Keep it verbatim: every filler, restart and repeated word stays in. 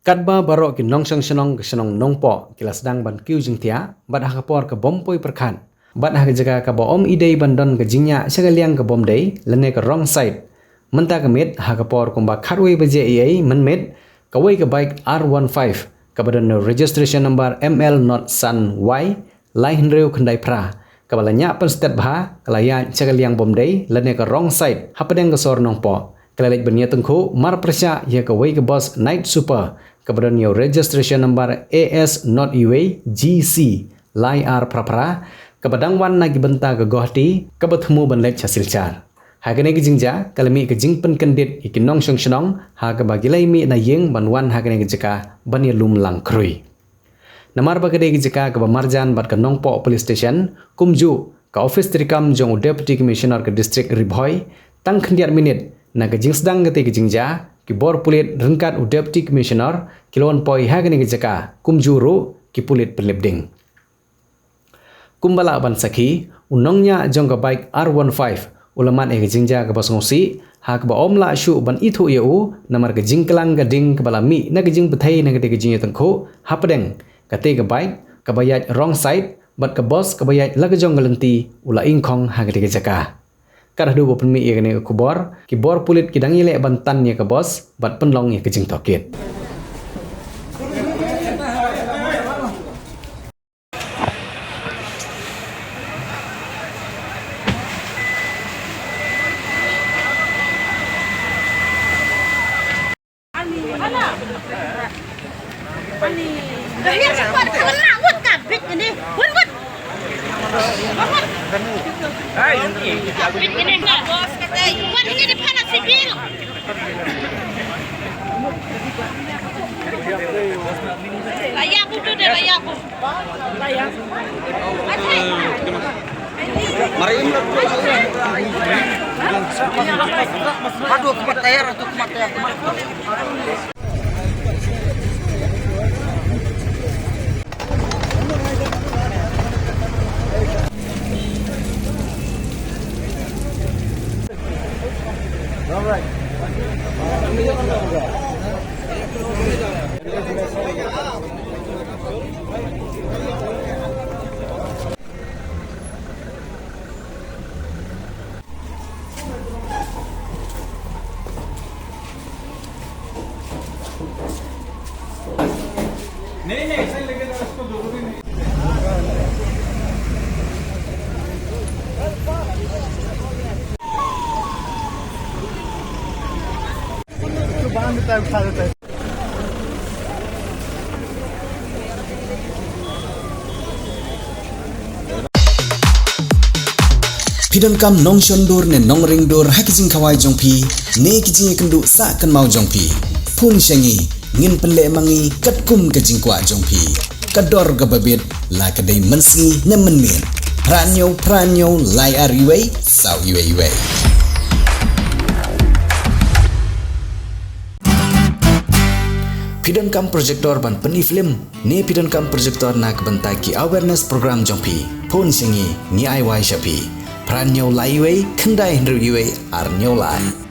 Katba baroh ki nongshong shnong ka shnong Nongpoh ki la sdang ban kiew jingthiah bad ha ka por ka bym poi pyrkhat bad ha ka jaka kaba ym i dei ban don ka jingñiah sha ka liang ka bym dei lane ka wrong side. Mynta ka miet ha ka por kumba khatwei baje eiei mynmiet, kawei ka bike R one five kaba don registration number M L not san Y lai hynriew khyndai phra, kaba la ñiah pynstet bha ka la ïaid sha ka liang bym dei lane ka wrong side hapdeng ka sor Nongpoh, ka la leit ban ïatyngkhuh mar pyrshah ïa kawei ka bus Night Super kaba don ïa u registration number A S not U A G C lai ar phra phra, kaba dang wan na ki bynta ka Guwahati kaba thmu ban leit sha Silchar. Ha kane ka jingjia ka la mih ka jingpynkyndit ïa ki nongshong shnong ha kaba ki la ïa mih na ïing ban wan ha kane ka jaka ban ïalum lang khrui. Namar ba ka dei ka jaka kaba marjan bad ka Nongpoh Police Station, kumjuh ka ophis treikam jong u Deputy Commissioner ka District Ri Bhoi, tang khyndiat minit na ka jingsdang kata ka jingjia, ki bor pulit ryngkat u Deputy Commissioner ki la wan poi ha kane ka jaka, kumjuh ruh ki pulit pynlip ding. Kumba lah ban sakhi, u nongñiah jong ka bike R one five u la mad ïa ka jingjia kaba sngewsih ha kaba ym lah shuh ban ithuh ïa u namar ka jingklang ka ding kaba la mih na ka jingbthei na kata ka jingïatyngkhuh hapdeng kata ka bike kaba ïaid wrong side bad ka bus kaba ïaid la ka jong ka lynti u la ingkhong ha kata ka jaka. Kat haduh ba pynmih ïa kane ka khubor, ki bor pulit ki dang ïaleh ban tan ïa ka bus bad pynlong ïa ka jingtohkit. Aduh, kemat tayar, aduh, kemat tayar, kemat. Phi donkam nongshon dur ne nongring dur ha ki jingkhawai jong phi ne ki jingïakynduh sah kynmaw jong phi? Phone sha ngi, ngin pynleh ma ngi katkum ka jingkwah jong phi. Ka dor kaba bit, la ka dei mynsngi ne mynmiet. Phra hynñiew phra hynñiew lai ar iwei saw iwei iwei. Phi donkam projector ban pyni film ne phi donkam projector na ka bynta ki awareness program jong phi? Phone sha ngi, ngi ai wai sha phi. Phra hynñiew lai iwei khyndai hynriew iwei ar hynñiew lai.